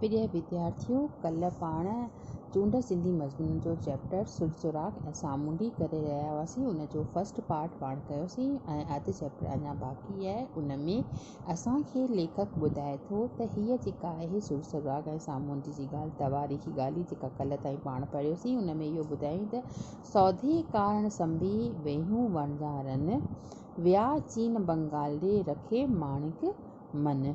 پريه وديارٿيو! ڪلهه پاڻ چونڊ سنڌي مضمون جو چيپٽر سر سراغ ۽ سامونڊي ڪري رهيا هئاسين ان جو فرسٽ پارٽ پاڻ ڪيوسين ۽ اڌ چيپٽر اڃا باقي آهي ان ۾ اسان کي ليکڪ ٻڌائي ٿو ته هيء جيڪا آهي سر سراغ ۽ سامونڊي جي ڳالهه تواريخي ڳالهه جيڪا ڪلهه تائين پاڻ پڙهيوسين ان ۾ اهو ٻڌايائين ته سوڌي ڪارڻ سنبي ويهون وڻجارن ويا چين بنگال ڏي رکي ماڻڪ من.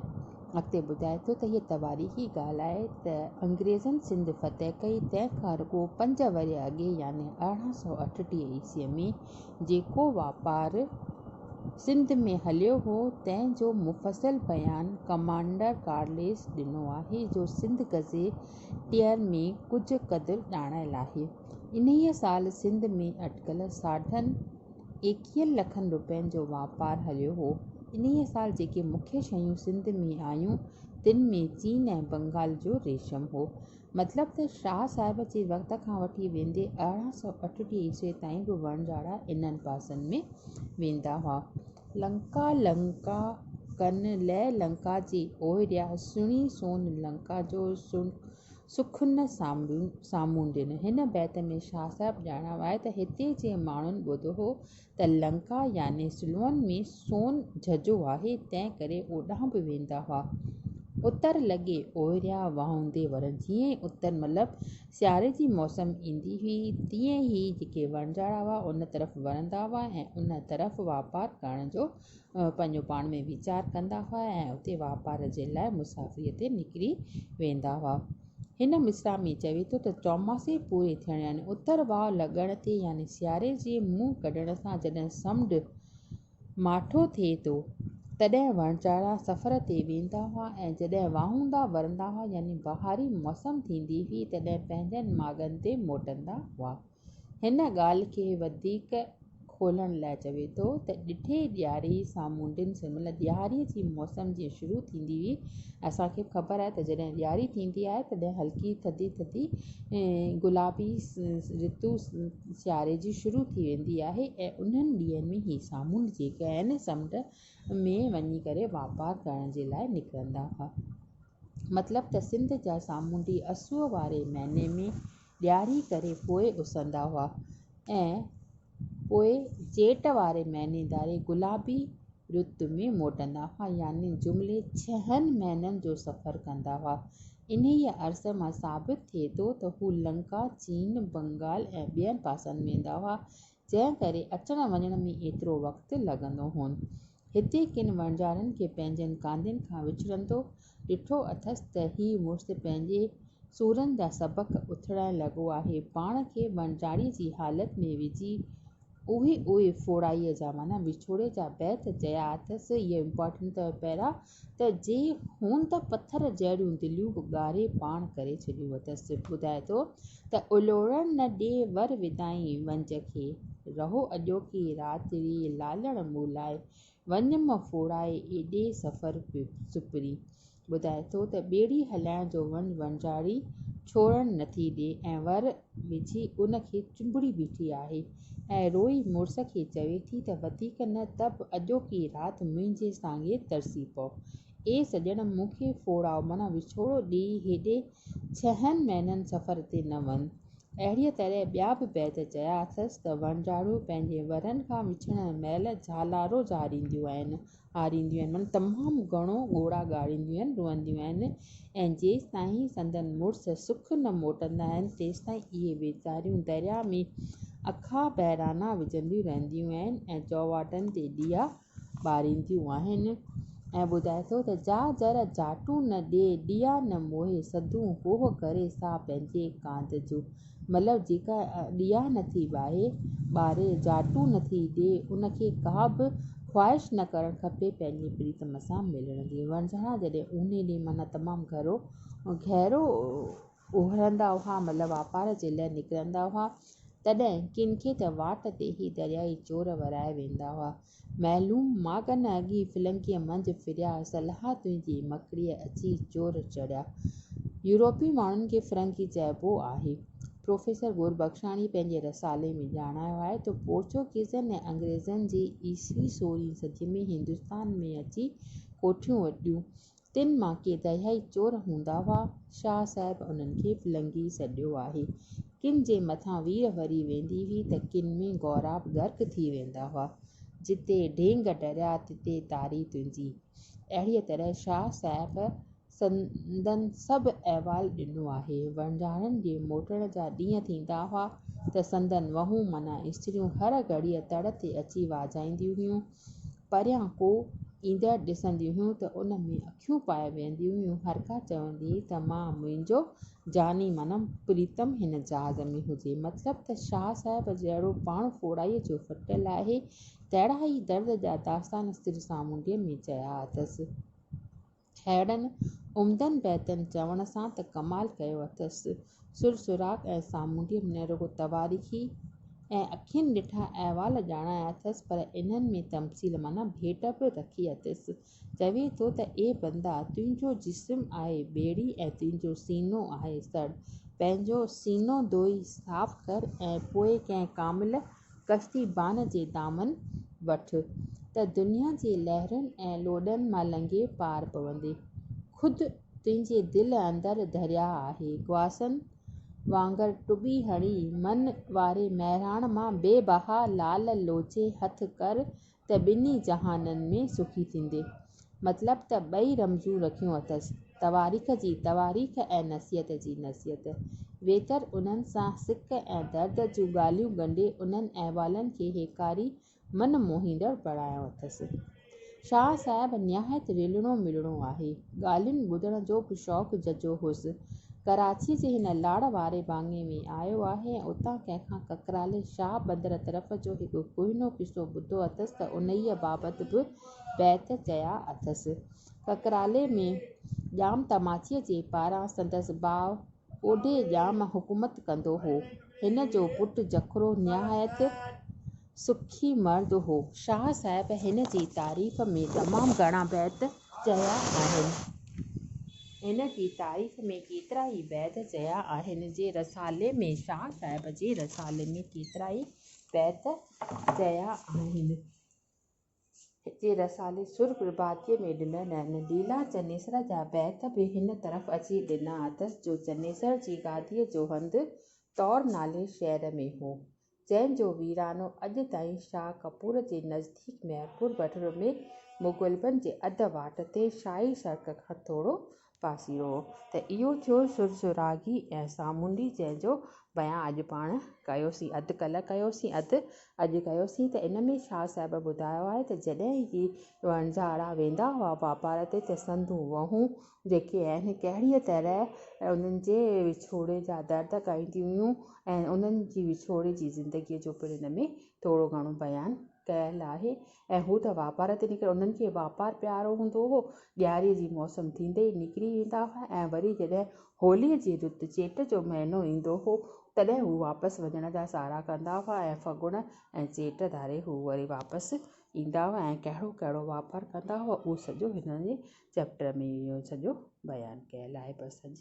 اڳتي ٻڌائي ٿو ته هيء تواريخي ڳالهه آهي ته انگريزن سنڌ فتح ڪئي، تنهن کان رڳو پنج ورهيه اڳي يعني 1838 عيسويء ۾ جيڪو واپار سنڌ ۾ هليو هو، تنهن جو مفصل بيان ڪمانڊر ڪارليس ڏنو آهي، جو سنڌ گزيٽيئر ۾ ڪجهه قدر ڄاڻايل آهي. انهيء سال سنڌ ۾ اٽڪل ساڍن ايڪيهن لکن روپين جو واپار هليو هو. انهيء سال جيڪي مکيه شيون سنڌ ۾ آيون، تن ۾ چين ۽ بنگال جو ريشم هو. مطلب ته شاهه صاحب جي وقت کان وٺي ويندي 1838 عيسويء تائين به وڻجاڙا انهن پاسن ۾ ويندا هئا. لنڪا لنڪا ڪن لئه لنڪا جي اوهريا، سڻي سون لنڪا جو سک نه سامونڊين. هن بيت ۾ شاهه صاحب ڄاڻايو آهي ته هتي جي ماڻهن ٻڌو هو ته لنڪا يعني سلون ۾ سون جهجهو آهي، تنهن ڪري اوڏانهن به ويندا هئا. اتر لڳي اوهريا واهوندي ورن. جيئن ئي اتر مطلب سياري جي موسم ايندي هئي، تيئن ئي جيڪي وڻجارا هئا، ان طرف ورندا هئا ۽ ان طرف واپار ڪرڻ جو پنهنجو پاڻ ۾ ويچار ڪندا هئا ۽ اتي واپار جي لاء مسافريء تي نڪري ويندا هئا. هن مصرع ۾ چوي ٿو ته چوماسي پوري ٿيڻ يعني اتر واء لڳڻ تي يعني سياري جي منهن ڪڍڻ سان جڏهن سمنڊ ماٺو ٿئي ٿو، تڏهن وڻجارا سفر تي ويندا هئا ۽ جڏهن واهوندا ورندا هئا يعني بهاري موسم ٿيندي هئي، تڏهن پنهنجن ماڳن تي موٽندا هئا. هن ڳالهه کي وڌيڪ کولڻ لاء چوي ٿو ته ڏٺي ڏياري سامونڊين سين مطلب ڏياريء جي موسم جيئن شروع ٿيندي هئي اسان کي به خبر آهي ته جڏهن ڏياري ٿيندي آهي تڏهن هلڪي ٿڌي ٿڌي گلابي رتو سياري جي شروع ٿي ويندي آهي ۽ انهن ڏينهن ۾ هي سامونڊ جيڪي آهن سمنڊ ۾ وڃي ڪري واپار ڪرڻ جي لاء نڪرندا هئا مطلب ته سنڌ جا سامونڊي اسوء واري مهيني ۾ ڏياري ڪري پوء اسهندا هئا ۽ پوء چيٽ واري مهيني ڌاري گلابي رت ۾ موٽندا هئا يعني جملي ڇهن مهينن جو سفر ڪندا هئا. انهيء عرض مان ثابت ٿئي ٿو ته هو لنڪا، چين، بنگال ۽ ٻين پاسن ويندا هئا، جنهن ڪري اچڻ وڃڻ ۾ ايترو وقت لڳندو هون. هتي ڪن وڻجارن کي پنهنجن ڪانڌين کان وڇڙندو ڏٺو اٿس ته هي مڙس پنهنجي سورن جا سبق اٿڙائڻ لڳو آهي. پاڻ کي وڻجاري جي حالت ۾ وجهي اهي اهي ڦوڙائيء جا معنيٰ وڇوڙي جا بيت چيا اٿس. اهو امپارٽنٽ اٿو پيرا ته جي هوند پٿر جهڙيون دليون به ڳاري پاڻ ڪري ڇڏيون اٿس. ٻڌائي ٿو ته الوڙڻ نه ڏي ور ودائين ونجهه کي، رهو اڄوڪي رات ري لالڻ مون لاء، وڃ م ڦوڙائي ايڏي سفر سپرين. ٻڌائي ٿو ته ٻيڙي هلائڻ جو ونجهه وڻجاري ڇوڙڻ نٿي ڏي ۽ ور وجهي ان کي چنبڙي بيٺي آهي ۽ روئي مڙس کي چوي ٿي ته وڌيڪ نه ته به اڄوڪي رات منهنجي سانگي ترسي پئو. اي سڄڻ مون کي ڦوڙائو معنيٰ وڇوڙو ڏيئي هيڏي ڇهن مهينن سفر تي نه وڃ. اهڙيء طرح ٻيا به بيت چيا اٿس ته وڻجاريون پنهنجي ورن کان وڇڙڻ مهل جهالارو جهارينديون آهن، هارينديون آهن، معنيٰ تمام گهڻو ڳوڙها ڳاڙينديون آهن، روئنديون آهن ۽ جيستائين سندن مڙس سک نه موٽندا آهن، تيستائين اهي ويچاريون درياء ۾ اکا بحرانا وجهنديون رهنديون آهن ۽ چؤواٽن تي ڏيئا ٻارينديون آهن ۽ ٻڌائي ٿو ته جا جر جاٽون نه ڏي، ڏيئا نه موهي، سڌون ڪوهه ڪري سا پنهنجي ڪانڌ جو. مطلب جيڪا ڏيئا نه ٿي ٻاهي، ٻاري، جاٽون نه ٿي ڏي، ان کي ڪا به خواهش نه ڪرڻ کپي پنهنجي پريتم سان ملڻ جي. وڻجارا جڏهن اونهي ڏينهن معنيٰ تمام گهرو گهرو اهرندا هئا، مطلب واپار جي لاء نڪرندا هئا، تڏهن ڪن کي ته واٽ تي ئي دريائي چور ورائي ويندا هئا. معلوم ماڳ نه اڳي فلنگيء منجهه ڦريا، صلاح تنهنجي مڪڙيء اچي چور چڙهيا. يورپي ماڻهن کي فرنگي چئبو آهي. پروفيسر گربخشاڻي پنهنجي رسالي ۾ ڄاڻايو آهي ته پورچوگيزن ۽ انگريزن جي عيسوي سورهين صديء ۾ هندستان ۾ اچي ڪوٺيون اڏيون. تن مان ڪي درياهي چور هوندا هئا. شاهه صاحب انهن کي ڦلنگي سڏيو آهي. ڪن جي مٿان وير وري ويندي هئي ته ڪن ۾ غوراب غرق ٿي ويندا هئا. جتي ڍينگ ڍريا، تتي تاري تنهنجي. اهڙيء طرح شاهه صاحب سندن سڀ احوال ڏنو آهي. وڻجارن جي موٽڻ جا ڏينهن ٿيندا هئا ته سندن وهون معنيٰ استريون هر گهڙيء تڙ تي اچي واجهائينديون هيون. پريان ڪو ايندڙ ڏسنديون هيون ته ان ۾ اکيون پائي ويهنديون هيون. هرڪا چوندي هئي ته مان منهنجو جاني معنيٰ پريتم هن جهاز ۾ هجي. مطلب ته شاهه صاحب جهڙو پاڻ ڦوڙائيء جو ڦٽل آهي، تهڙا ئي درد جا داستان سر سامونڊيء ۾ چيا اٿس. ههڙن عمدن بيتن چوڻ سان ته ڪمال ڪيو اٿس. سر سراغ ۽ سامونڊيء ۾ نه رڳو تواريخي ۽ اکين ڏٺا احوال ڄاڻايا اٿس، پر انهن ۾ تمثيل معنيٰ ڀيٽ به رکي اٿس. چوي ٿو ته اي بندا! تنهنجو جسم آهي ٻيڙي ۽ تنهنجو سينو آهي سڙهه. پنهنجو سينو ڌوئي صاف ڪر ۽ پوء ڪنهن ڪامل ڪشتيبان جي دامن وٺ ته دنيا جي لهرن ۽ لوڏن مان لنگهي پار پوندين. خود تنهنجي دل اندر درياهه آهي. غواصن وانگر ٽٻي هڻي، من واري مهراڻ مان بي بها لعل لوچي هٿ ڪر ته ٻنهي جهانن ۾ سکي ٿيندين. مطلب ته ٻئي رمزون رکيون اٿس، تواريخ جي تواريخ ۽ نصيحت جي نصيحت. ويتر انهن سان سڪ ۽ درد جون ڳالهيون ڳنڍي انهن احوالن کي هيڪاري من موهيندڙ بڻايو اٿس. شاهه صاحب نهايت رلڻو ملڻو آهي. ڳالهين ٻڌڻ جو به شوق ججهو هوس. ڪراچيء جي هن لاڙ واري ڀاڱي ۾ آيو آهي ۽ اتان ڪنهن کان ڪڪرالي شاهه بندر طرف جو هڪ ڪهنو قصو ٻڌو اٿس ته انهيء بابت به بيت چيا اٿس. ڪڪرالي ۾ ڄام تماچيء جي پاران سندس ڀاء اوڍي ڄام حڪومت ڪندو هو. هن جو پٽ جکرو نهايت سخي مرد هو. شاهه صاحب هن جي تعريف ۾ تمام گهڻا بيت چيا آهن. هن جي تعريف ۾ ڪيترا ئي بيت چيا آهن، جي رسالي ۾ شاهه صاحب جي رسالي ۾ ڪيترائي بيت چيا آهن، جي رسالي سر پرڀاتيء ۾ ڏنل آهن. ليلا چنيسر جا بيت به هن طرف اچي ڏنا اٿس، جو چنيسر جي گاديء جو هنڌ طور نالي شهر ۾ هو. جنهن جو ويرانو اڄ تائين شاهه ڪپور جي نزديڪ ميرپور بٺورو ۾ مغلڀن جي اڌ واٽ تي شاهي سڙڪ کان ٿورو پاسيرو هو ته اهو ٿيو سر سراڳي ۽ سامونڊي جنهن جو بيان اڄ پاڻ ڪيوسين اڌ ڪلهه ڪيوسين اڌ اڄ ڪيوسين ته ان ۾ شاهه صاحب ٻڌايو آهي ته جڏهن هي وڻجارا ويندا هئا واپار تي ته سندون وهون جيڪي آهن ڪهڙيء طرح انهن جي وڇوڙي جا درد ڳائينديون هيون ۽ انهن جي وڇوڙي جي زندگيء جو پڻ هن ۾ ٿورو گهڻو بيان ڪيل آهي ۽ هو ته واپار تي نڪري انهن کي واپار پيارو هوندو هو ڏياريء جي موسم ٿيندي ئي نڪري ويندا هئا ۽ وري جڏهن هوليء جي رت چيٽ جو مهينو ايندو هو تڏهن هو واپس وڃڻ جا سارا ڪندا هئا ۽ ڦڳڻ ۽ چيٽ ڌاري هو وري واپس ايندا هئا ۽ ڪهڙو ڪهڙو واپار ڪندا هئا اهو سڄو هنن جي چيپٽر ۾ اهو سڄو بيان ڪيل آهي بس اڄ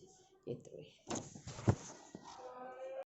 ايترو ئي.